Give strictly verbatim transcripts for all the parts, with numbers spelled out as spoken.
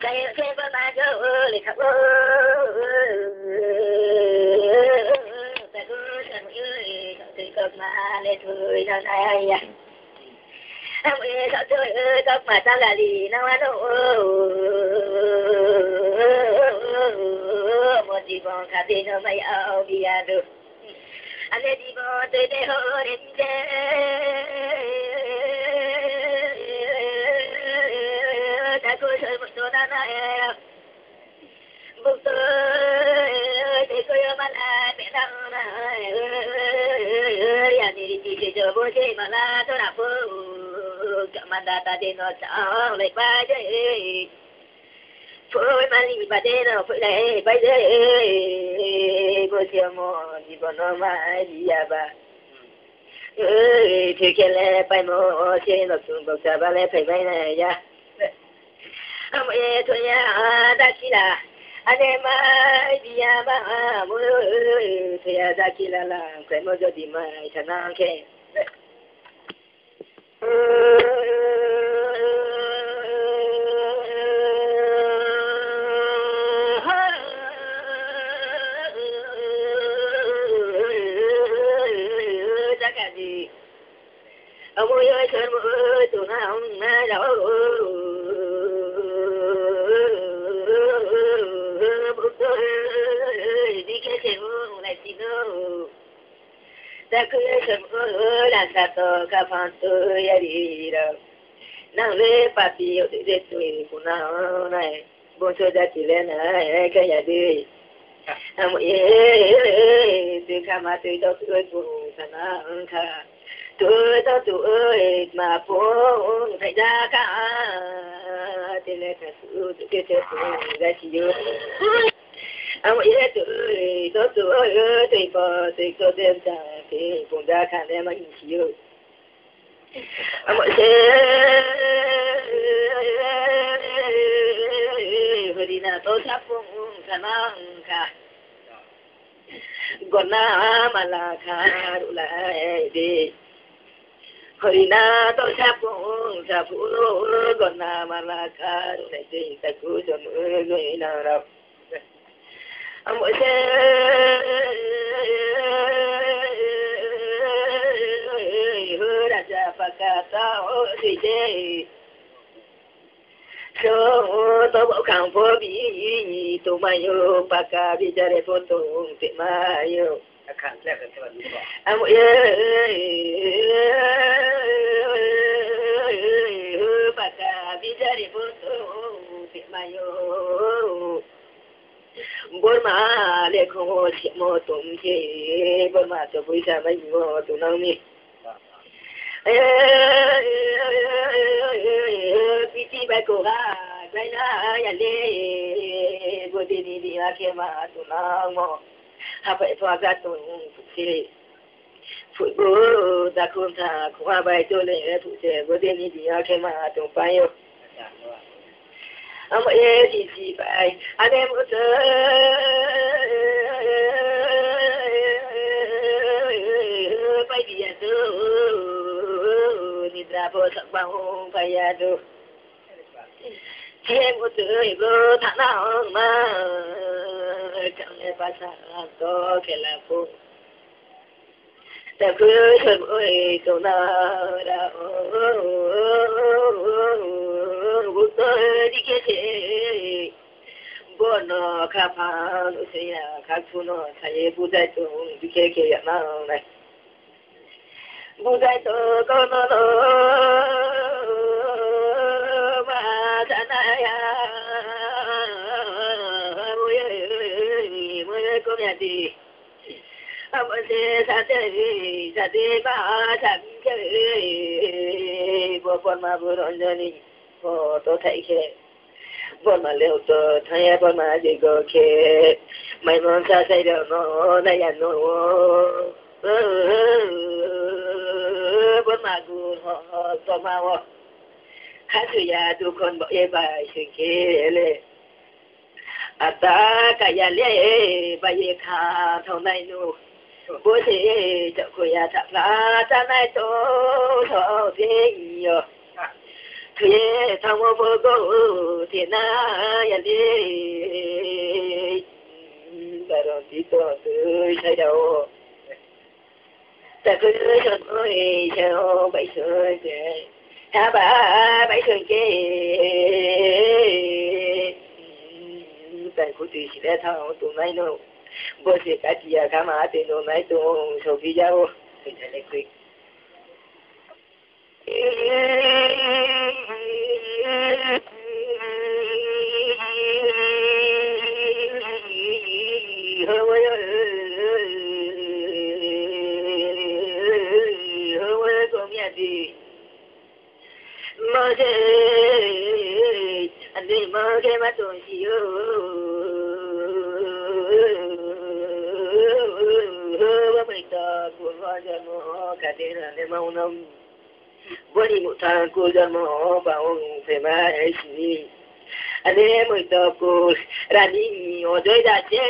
Khaye se bo ma jo le kha o. Taku sa mo ye, sa tui kok ma le tui na na ya. Amo ye sa tui kok ma ta la li na wa no. Mo di bong kha de no mai au bi ya do. Ale di bo te de ho rim de. Taku so mo to na na e. Bukto te ko yo ma la pe na na. Ya ni ri ti se jo bo se ma la to na po. Ka ma da ta de no cha le pa de. Phoi mani ba de no, phoi lai bai de, bo se mo, ni bo no mai di ya ba. Thoi khe le paimo se no sung bok sa ba le phai mai na ya. Amo ye thoi ya da kila, ane mai di ya ba, amo thoi ya da kila la, khaimo jodi mai sa na khe. Amo ye sar mo tuna ong na ya o. Bukto di khe se mo lai si no. Taku ye sar mo la sa to ka phan to ya ri ra. Nang le papi yo de de tu ku na nai. Bongso jati le nai khe ya de. Amo ye, tui kha ma tui to tui pung sa na ong kha. Tui to tui ma pung thai ja kha. Tui le kha su tui ke te pung ja si yo. Amo ye tui to tui tui po tui to de ja ke pung ja kha le ma si yo. Amo se, Horina to sa pung sa nang kha. Gona mala kha ru lai de. Horina to sa pung sa phu, gona mala kha ru lai de, taku so mo goi na rao. Amo se, hu raja paka ta o si de. So, to bo kang pho bi, to mai yo paka bi jare pho to te mai yo. Amo ye, paka bi jare pho to te mai yo. Borma le khong wo simo tong se, Borma to poisa mai mo to nang ni. Piti bai ko ha, bai na ya le, bo de ni di a khe ma to nang mo. Ha pai pho ga tong se. Phuh bo, da khum tha, khum ha bai to le, phuh se, bo de ni di a khe ma tong pai yo. Amo ye, si si pai, ane mo to, pai di ya to, nidra pho sak ba hong pai ya to. Si mo to, bo tha na hong ma, kang le pa sa to, khe la pho. Taku so mo tuna ra o, bu to di khe se. Bo no kha pha no se ya, kha thu no sa ye bu dai tong di khe khe ya nang nai. Bu dai to ko no no ma sa na ya. Mo ye, mo ye ko ya di. Abo se sa de, sa de ma sa mi khe, bo Borma bu Ranjani, bo to thai khe. Borma leo to thai ya, Borma je go khe. Mai mon sa sai rao no, na ya no. Borma gu ho, to ma wo. Kha su ya du khon bo ye bai sing khe le. Ata kaya le, ba ye kha thao nai nu. Bo se, chak ko ya chak la, ta nai to, so se yo. Ye thangmo pho go thena ya le. Baron ti to tui sai da o. Takhu son oi se o bai soi se. Haba bai soi ke. Takhu tui si le thang tongnai no. Bo se kati ya kha ma tui no nai tong so phi ja o. Tui sa le khui. Mose, ani ma khe ma tong si yo. Bo bai ta ku ma ja mo ka de na ne ma u nam. Bo ni mu tha ku ja mo ba ong phe ma e si ni. Ani moi to ku rani o joi da che.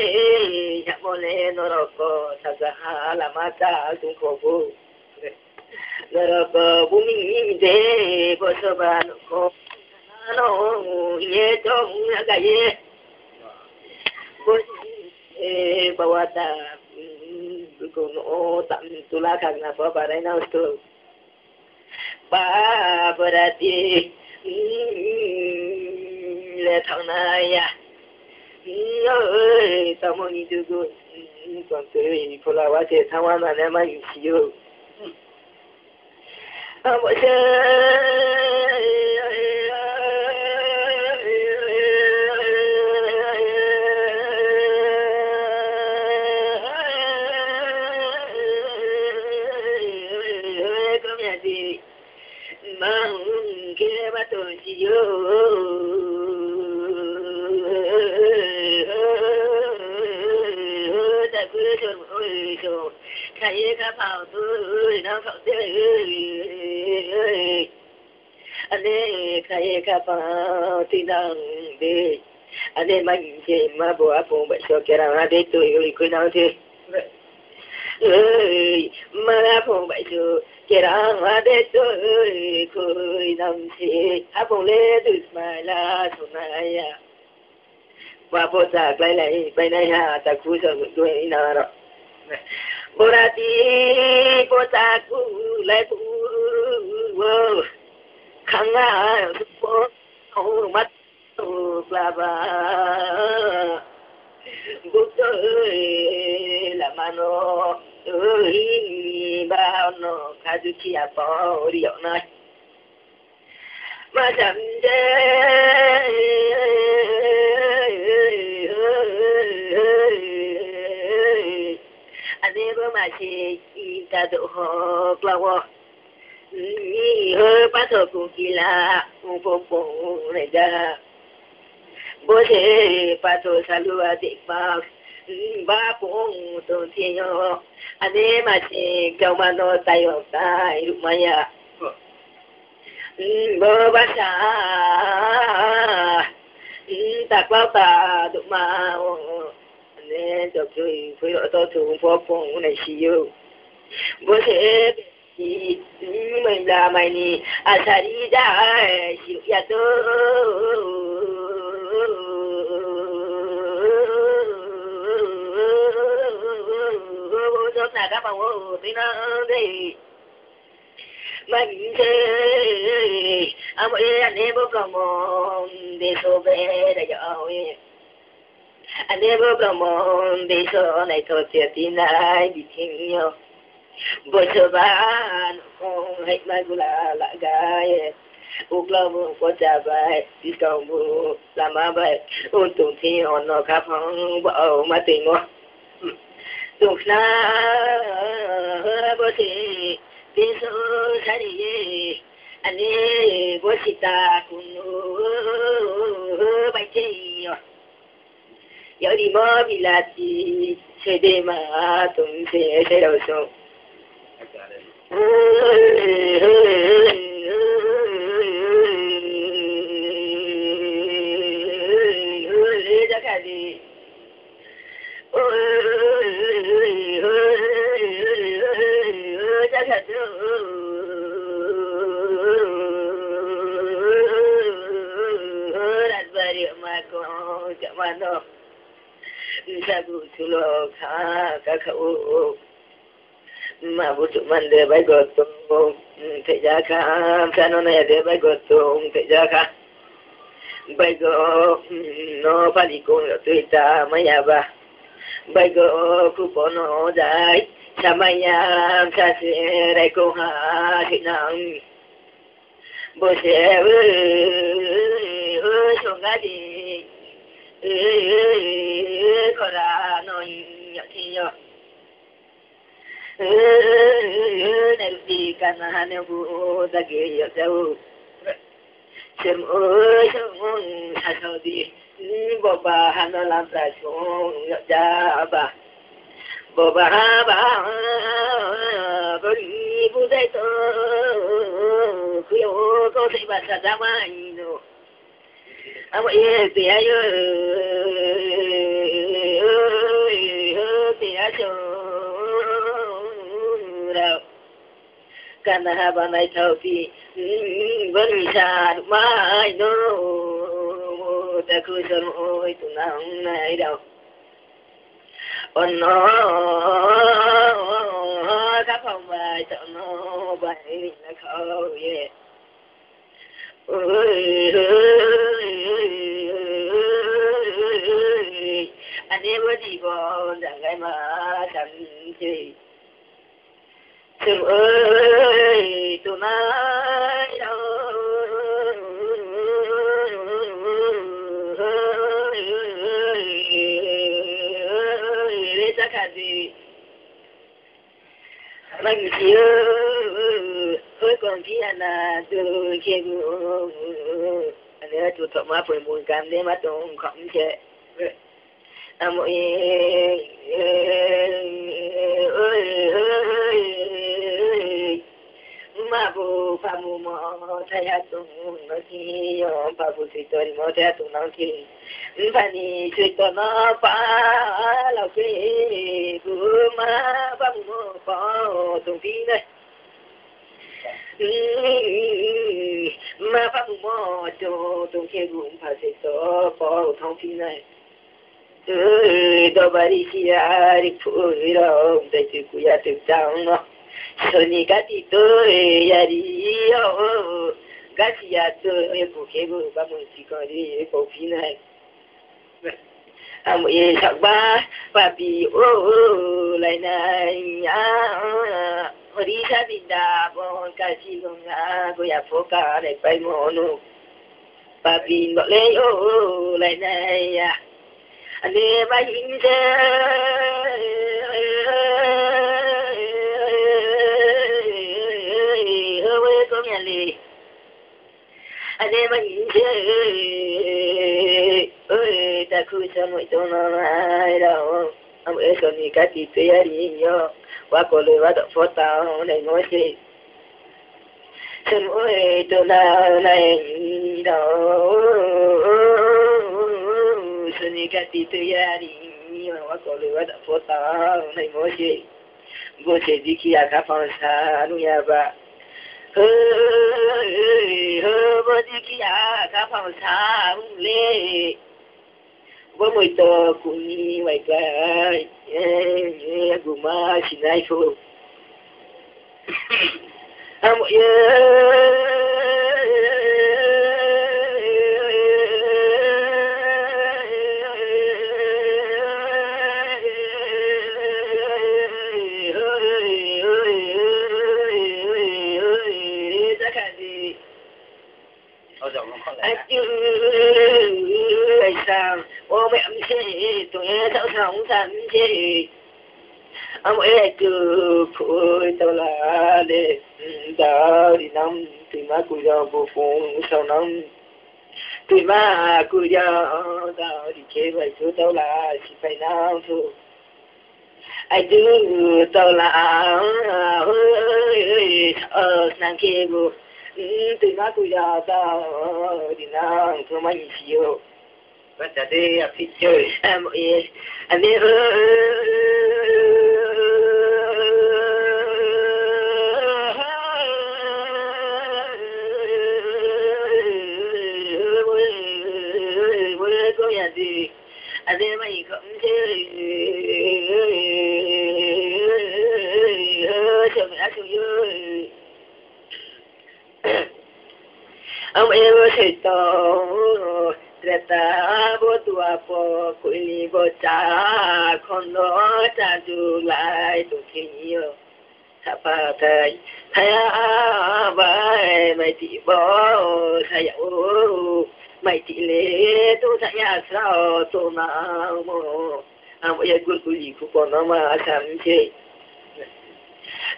Ya mo le norok ko sa sa ha lama ta tung ko bu. Norok bumi de bo soba no ko. Ano ye to na ga ye. Bo e bawata ko no tam tula khang na bo barai na to. Ba barati le thang na ya. Oi, tamo ni dugu, kontri, phula wa se thangwa na ne ma isi yo. Amo se, kami ati. Mang khe ba tong si yo. Takhu son oi so. Khaye kha phao tui nang phao de. Ane khaye kha phao tui nang de. Ane ma se ma bo aphung bai so kerang ha de tui oi khui nang de. Ei, ma aphung bai so kerang ha de tui oi khui nang de. Aphung le dusmai la so na ya. Ba bo sa klái lai bai nai ha, takhu so dui na ro. Borati bo takhu lai bu wo. Khang ha, bo, o, ma Klaba, bukto lama no, oi, ba no, khajuchi apa, ori yag nai. Masam je, ani bo masi, ta do ho, klawo. Ni ho patho kung kila, kung pung pung nai ja. Bo se patho salu a de pa, ba pung tong thi yo. Ane ma se kau ma no tai yo tai ru ma ya. Bo ba sa, ta klau ta du ma o. Ane jok jui phui ro to thu pho pung nai si yo. Bo se Mai bla mai ni asari ja, si ya to. Jok na ka ma wo, tui na de. Mai se, amo e ane bo ka mo, de so be da ya e. Ane bo bromon de so naitho se tinai bithing yo. Bo soba nung hai ma gula laga ye. Uklau bo pocha bai, biskang bo lama bai. Untung thi ono khaphang bo au ma tui mo. Tungsna bo se, de so sari ye. Ane bo sita kunu bai che yo. Yari ma bilati, sede ma tum se, se rao so. Jakadi. Jakadi. Ri ma ko, ja ma no. Sabu sulo kha, ka kha o. Ma bu tu man de bai go tong, thai ja kha, sa no nai de bai go tong, thai ja kha. Bai go, no pali kong yo tui ta maya ba. Bai go, ku po no jai, sa maya, sa se rai kong ha, si nang. Bo se, song ga di, khora no yo ti yo. Nai ru di kana ha ne bu da ge yo jao. Sem o, sem o, sa sao di. Bo ba ha no lam sa song yo ja ba. Bo ba ha ba, bo ni bu dai to. Ku yo ko se ba sa da mai no. Amo ye te ayo, te ayo ra. Kana ha ba nai thao ti, bani sa mai no, ta ku sa oi tu nang nai rao. Ono, ka phao bai, ta ono bai, na khao ye. Ani bo di bo, jang gai ma, jang se. Sir oi, tu nai rao. Re ta kha di. Nang si o, hoi kong ki ana tu khe bu. Ani tu thok ma poi mui kam de ma tong kham se. Amo e, ma bu pha mu mo thai ha tong no ki yo, pha bu sui tori mo thai ha tong no ki. Npha ni sui to no pa lau ke, bu ma pha mu mo pa tong pi nai. Ma pha mu mo to tong khe bu npha se to pa thang pi nai. Dobari si ya ri phu ri rao, dai tu ku ya tu tang no. Soni kati to ya ri yo, gasi ya to e bu khe bu ba mu si ko ri ko pi nai. Amo e sakba papi o lai nai ya. Hori sa binda bon kasi gonga goya phoka lai pai mo no. Papi no le o lai nai ya. Ane ma yin se. Ho we ko mya le. Ane ma yin se, oi, ta khu sa moi to na nai rao. Amo e soni kati te ya ri yo. Wa ko le wa do pho ta nai mo se. Sa moi to na nai rao. Soni kati te ya ri yo. Wa ko le wa do pho ta nai mo se. Bo se dikhi ya khaphang sa nung ya ba. Hei, hei, bo dikhi ya khaphang sa nung le. Bo moi to kuni wai klái, eh, eh, guma sinai pho. Amo ye. Aju, ai sa, o me am se, to ye sa sa sa se. Amo e tu phui tau la le, da ri nam, tuima ku ya bu pung sao nam. Tuima ku ya, da ri khe bai tu tau la, si pai nam tu. Ai tu tau la, oi, oi, o, nang khe bu, mm, tuima ku ya, da ri nam, tu ma ni si yo. Ba ta de, a phi choi. Am, e, a ne, o, kong ya di. Ade mai kong se. Song ya song yo. Ang ebo se to. Treta bo Dwapor kuli bo cha. Khondo cha julai to khe yo. Sapathai, thaya bai, maiti bo, saya o, maiti le, to saya srao, to nangmo. Amo ya gul kuli ku kono ma asam se.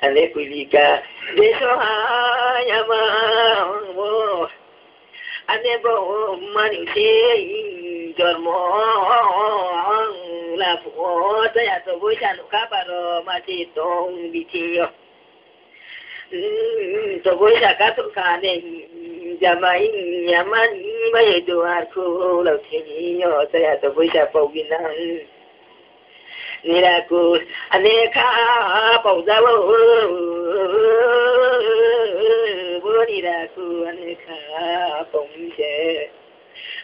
Ane kuli ka, deso ha, ya ma, mo. Ane bo mani se jormo la phuh o, taya to boisa nukha baro ma se tong bithi yo. To boisa ka to ka ne, jamai yamani mai do ar kho lau theni yo, taya to boisa pau ginang. Niraku, ane kha pau jabo, bo niraku, ane kha pau se.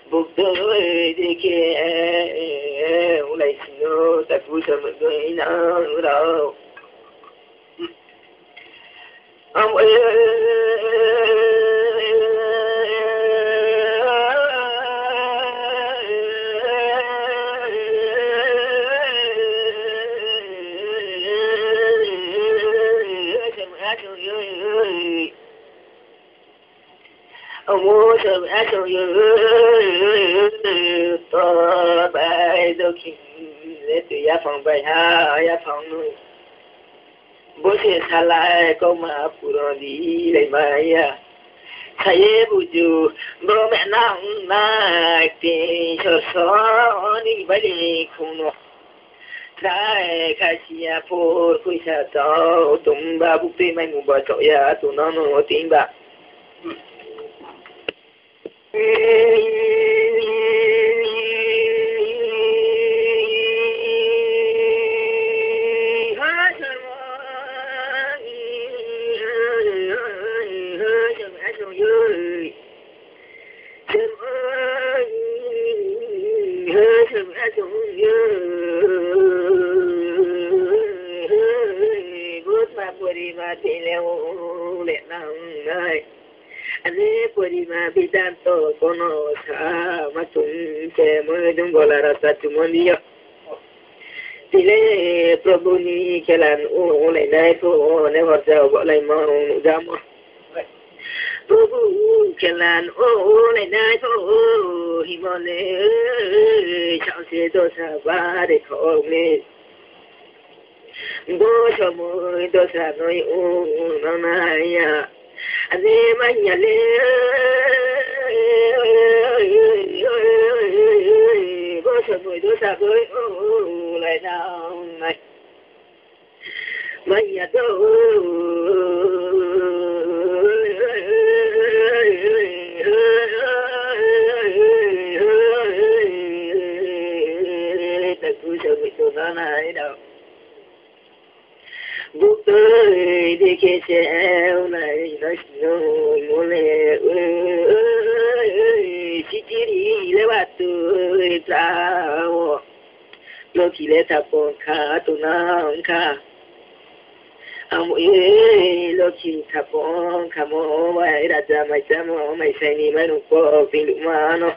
Bukdoi dikhe, ulai sino, taku samgoi nang rao. Am Omo so, a so yo, to bai dokhin, le tu yaphang bai ha, yaphang nu. Bo se salai kau ma puro di lai mai ya. Saye buju, bo me nang na, ti so so ni bai le khung no. Trai kha si ya phor khuisa tau tongba, buktui mai mu ba tau ya, tu no no tingba. Butma purima tile o le nang nai. Ani purima bidanto kono sa ma chung se mo dung gola rasa chumon yo. Tile Prabhu ni kelan o lai nai pho ne horja o lai mo jamo. Prabhu kelan o lai nai pho himo le sa se dosa bare kho le. Bo somoi dosa noi o nang nai ya. Ani manya le. Bo somoi dosa noi o lai nang nai. Manya to. Taku somoi to nang nai dao. Buktui dikhe se nai nai sino mole, sitiri le batui tao. Lokhi le thapong kha, tunang kha. Amo e, lokhi thapong kha mo, bai raja mai chamo, mai saini mai nung ko, ping lu ma no.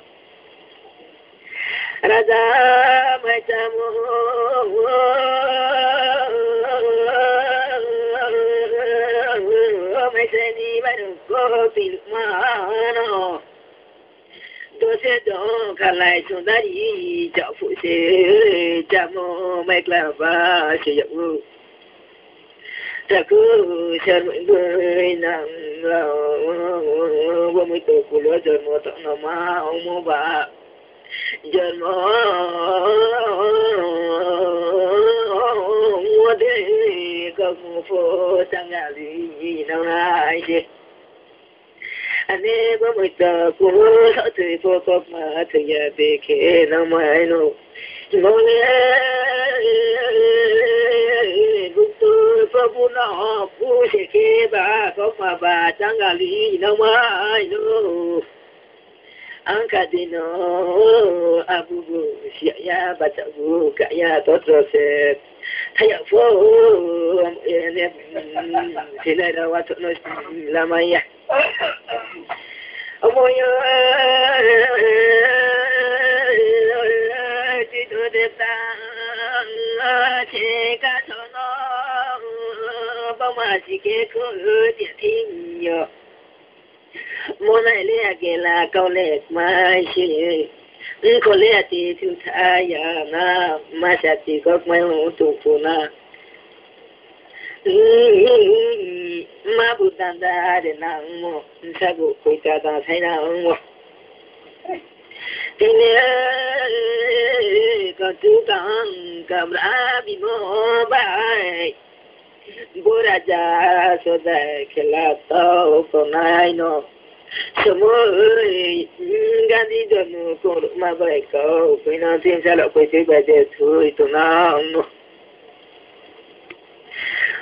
Raja mai chamo, mai saini mai nung ko, ping lu ma no. Dose dong khalai sundari, chaphu se, chamo mai klaba se yau. Taku sar goi nang rao, bo mui to kulo jormo to no ma omo ba. Jormo de ka mu pho tangali nang nai se. Ani bo mui to kulo sa tui pho kok ma tui ya de khe nang mai no. Mole, buktu Prabhu no bu se khe ba, kau ma ba, changali nang mai no. Ang kha di no, abu bu siya ya, bacha bu kaya, totro se thaya pho, amo ye ne, sinai rao wathoh no lama ya. Amo yo, ti do de ta, che ka tho no, bama si ke ko, ti thing yo. Monai le akela kau le kmai se. Nkho le ati thu tha ya na, masa ti kau kmai ong tong pho na. Ma bu danda de nangmo, nsa bu koita da sai nangmo. Tini kau tu kang kabra bimo bai. Bo raja sodai khela tau tongnai no. Somo oi, gandi donu koro ma bai kau, koi no tin salo koi tui bai de thui tongnang no.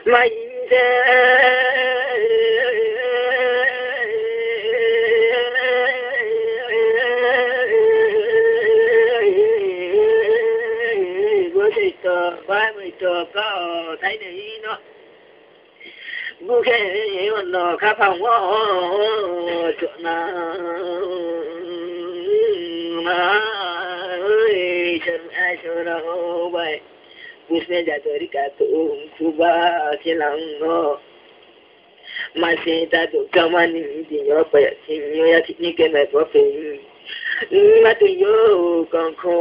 Mai de. Bo sei to, bai mai to, kau, thai nei no. Bukhe ono khaphang wo chona. Oi, sor, ai, sora, o bai. Busne jato rika tung khuba khelang no. Masi ta tu kamani ti yo pa ya ti yo ya ti ni ke mai pa pe. Ma tu yo kangkho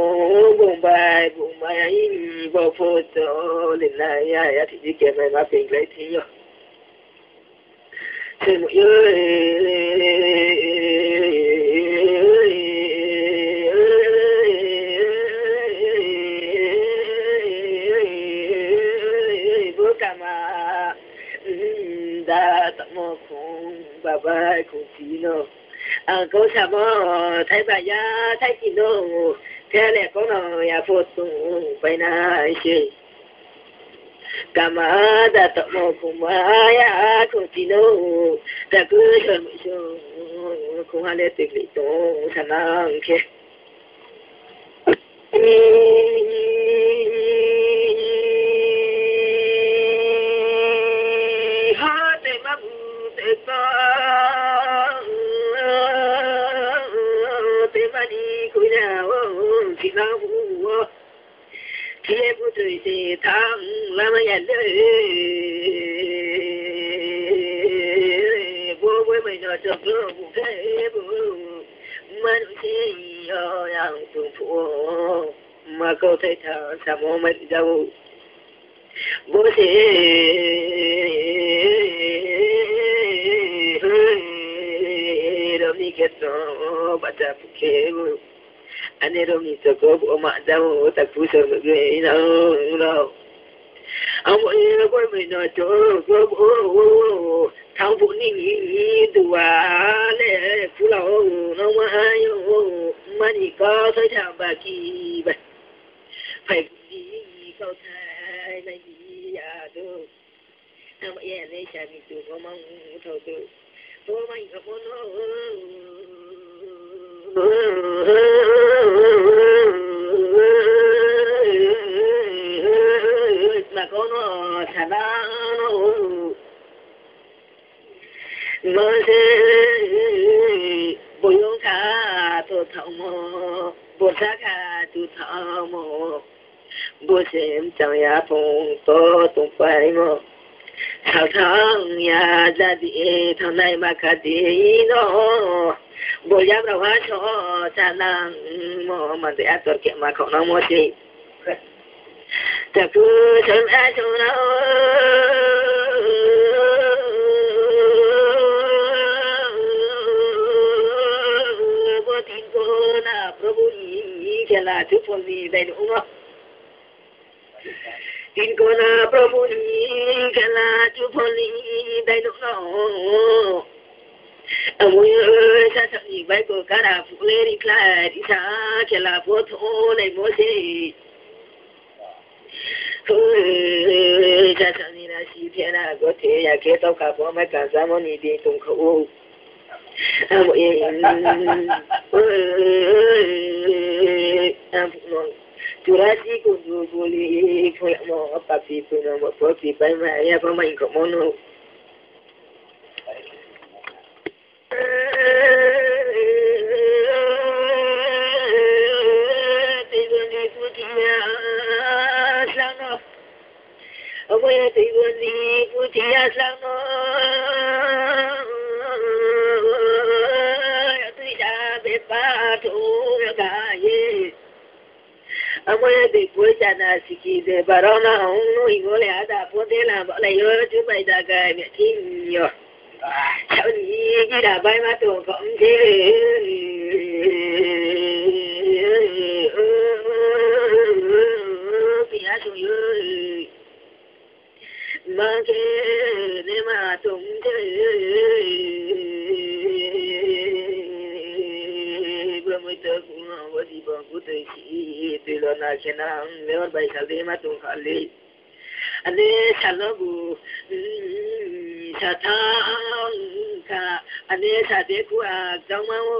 bung bai, bung bai, ai, bo photo le na ya, ya ti ni ke mai ma pe lai ti yo. Semu yo, bo kama, da tamo khong, babai khong ti no. Ang kau samo, thai ba ya, thai ti no, thai le kau no ya pho tung pai nai se. Kama da tamo khoma ya khoti no, taku son so, khoma le tikli tong sanang khe. Ha te ma bu te ta, te ma ni ku ya o, si na bu o. Khe bu tui se thang lama ya le. Bo bo mai no chok lo bu khe bu. Manu se yo yang tung phu. Ma kau thai tha samo mai ja bu. Bo se ro ni khe to ba cha phu khe bu. Ani rao ni choko bo ma jang o, taku so gbe nang rao. Amo e bo mai no choko bo, thang phu ni duwa le khula o, nang ma yo, mani ka thai tha ba ki ba. Phai ni ka thai nai ni ya do. Tamo ye le sa ni tu ko mang thau tu. Ko mang ko mo no. Ma ko no sa na no. Mo se bo yong kha to thau mo. Bo sa kha to thau mo. Bo se mchang ya phung to tongpaimo. Sathang ya jadi thangnai ma kha di no. Bo yam rao ha so chanangmo mante ator khe ma khaoh nangmo se. Taku son a son rao. Bo tin ko na Prabhu ni khela chu phol ni dai no. Tin ko na Prabhu ni khela chu phol ni dai no no. Amo ye sa sa ni bai ko kara phu le ri khlai ri sa khela pho tho nai mo se. Sa sa ni na si phe na go the ya khe tau kha pho mai ka sa mo ni di tung kho. Amo ye, ang no churasi kundu buli, phoyamo papi phuno mo phopi paima ya pho maing kho mono. Tei boni puthi ya slang no. Amo ye tei boni puthi ya slang no. Tuisa bepa thung ya ka ye. Amo ye de poisa na siki de baro na hung no hingmo le ada pho de la bo le yo chu bai da gai me thing yo. Sao ni gira bai ma tong kho mse. Pi ya sung yo. Ma khe ne ma tong de. Bo mui to ku no bo di bo ku tei si tui lo na khe nang le or bai sal de ma tong kha le. Ane sal no bu, mm, sa thang kha, ane sa de ku a kang ma o.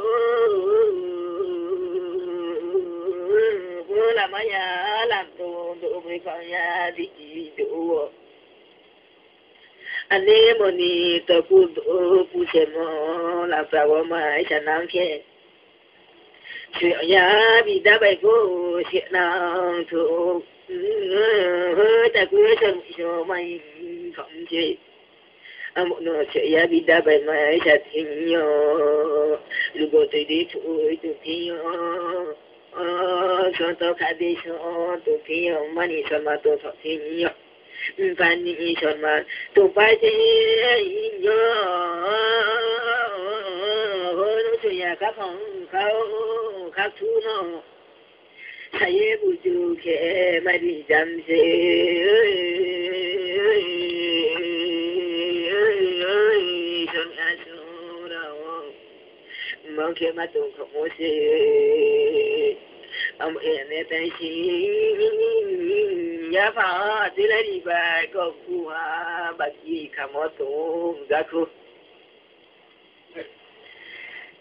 Bo lama ya lam tong do bri kang ya di ki do wo. Ane moni to ku do pu se mo la pra wo mai sa nang khe. Sui ya bida bai ko se nang thu. Ta ku so so mai kham je. Amo no se ya bida bai mai sa thing yo. Lugo tui di thui tu thing yo. So to kha di so tu thing yo. Mani so ma to tho thing yo. Pani sorma tupai te yo. Horo suya ka phong kau ka thu no. Saye buju khe mari jam se. Sorma sura o. Mangkhe ma tong kho mo se. Amo ye ne tai si. Ya pha, tila ri ba ko ku ha, ba ki kha mo tong ja khu.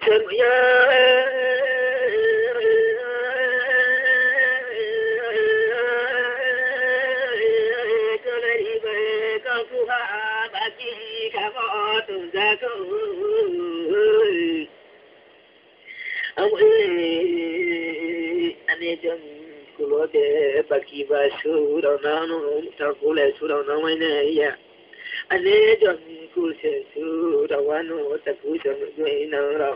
Chon ya. Tila ri ba ko ku ha, ba ki kha mo tong ja khu. Amo, eh, ane jom kulo de baki ba surao nang no, ta kule surao nang mai ne ya. Ane jom kul se surao wa no, ta ku jom goi nang rao.